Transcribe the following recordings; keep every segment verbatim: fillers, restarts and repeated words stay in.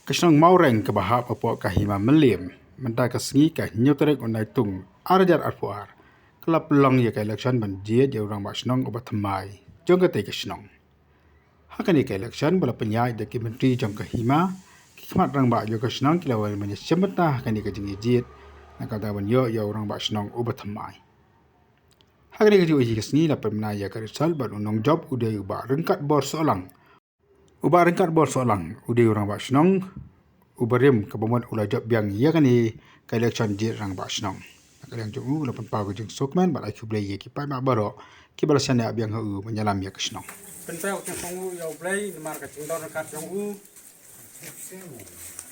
Ka shnong Mawreng kaba hap hapoh ka Hima Mylliem, mynta ka sngi ka hynñiew tarik u Naitung ar hajar arphew ar, ka la pynlong ïa ka election ban jied ïa u rangbah shnong uba thymmai jong katei ka shnong. Ha kane ka election ba la pynïaid da ki myntri jong ka Hima, ki khmat rangbah jong ka shnong ki la wan ban ïashim bynta ha kane ka jingïajied, na ka bynta ban ïoh ïa u rangbah shnong uba thymmai. Ha kane ka juh ka sngi la pynbna ïa ka result bad u nongjop u dei u Bah Ryngkatbor Sohlang. U Bah Ryngkatbor Sohlang u dei u rangbah shnong uba rim kaba mut u la jop biang ïa kane ka election jied rangbah shnong. Na ka liang jong u la pynpaw ka jingsngewkmen bad ai khublei ïa ki paidbah baroh kiba la shaniah biang ha u ban ïalam ïa ka shnong. Pynpaw ka jingsngew ïa U Blei namar ka jingdon ryngkat jong u.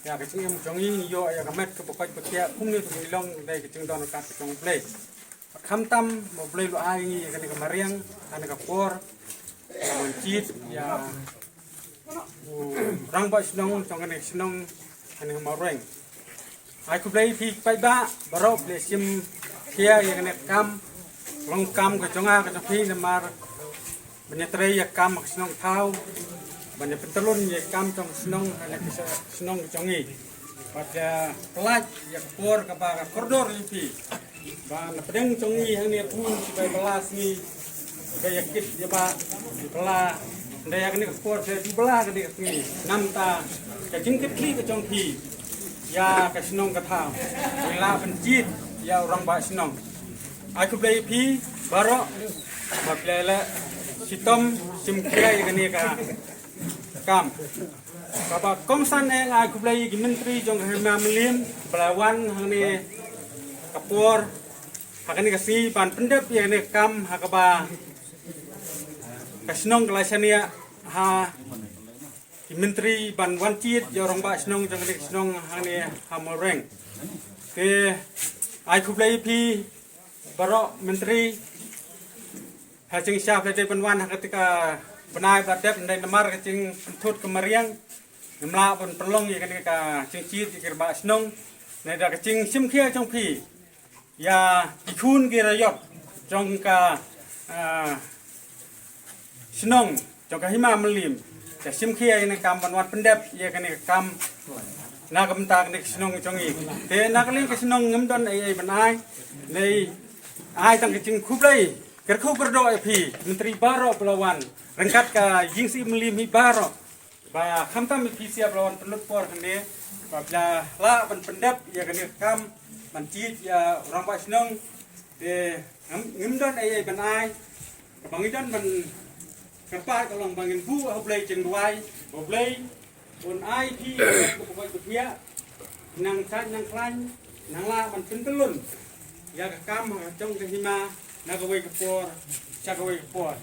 Ïa ka jingim jong ngi ngi ïoh ïa ka met kaba koit ba khiah kumne kumne long dei ka jingdon ryngkat jong U Blei. Khamtam ba U Blei u la ai ngi ïa kane ka mariang, kane ka por, ban jied ïa u rangbah shnong jong kane ka shnong, kane ka Mawreng. Ai khublei ïa phi paidbah baroh phi la shim khia ïa kane ka kam, long kam ka jong nga ka jong phi namar ban ïatrei ïa ka kam ka shnong thaw, ban ïa pyntyllun ïa ka kam jong ka shnong, kane ka shnong ka jong ngi. Bad ïa pynlait ïa ka por kaba ka kordor ïa phi. Ba na pdeng jong ngi hangne bun kiba ïa bylla sngi, kiba ïa kit ïa ba ïa bylla. Hynrei ïa kane ka por sa ïa bylla kane ka sngi. Namar ka jingkitkhlieh ka jong phi ïa ka shnong ka thaw, ngi lah ban jied ïa u rangbah shnong. Ai khublei ïa phi baroh ba phi la leh shitom shim khia ïa kane ka kam. Kaba kongsan eh nga ai khublei ïa ki myntri jong ka Hima Mylliem ba la wan hangne ka por ha kane ka sngi ban pyndep ïa kane ka kam ha kaba ka shnong ka la shaniah ha ki myntri ban wan jied ïa u rangbah shnong jong kane ka shnong hangne ha Mawreng. Te ai khublei ïa phi baroh myntri. Ha jingshisha phi la dei ban wan ha kata ka bnai ba dep, hynrei namar ka jingpynthut ka mariang ngim lah ban pynlong ïa kane ka jingjied ïa ki rangbah shnong. Hynrei da ka jingshim khia jong phi ïa ki khun ki raiot jong ka, ah, shnong jong ka Hima Mylliem, ka shim khia ïa kane ka kam ban wan pyndep ïa kane ka kam na ka bynta kane ka shnong jong ngi. Te na ka liang ka shnong ngim don ei ei ban ai, hynrei ai tang ka jingkhublei kyrkhu kyrdoh ïa phi myntri baroh ba la wan ryngkat ka ïing sih Mylliem hi baroh. Ba khamtam ïa phi sha ba la wan pynlut por hangne ba phi la lah ban pyndep ïa kane ka kam ban jied ïa u rangbah shnong. Te ngim, ngim don ei ei ban ai. Kaba ngi don ban kyrpad ka long ba ngin buh ha U Blei jingduwai ba U Blei un ai phi ïa ka bukboi bukbiah, nang sait nang khlaiñ, nang lah ban pyntyllun ïa ka kam ha ka jong ka hima na kawei ka por sha kawei ka por.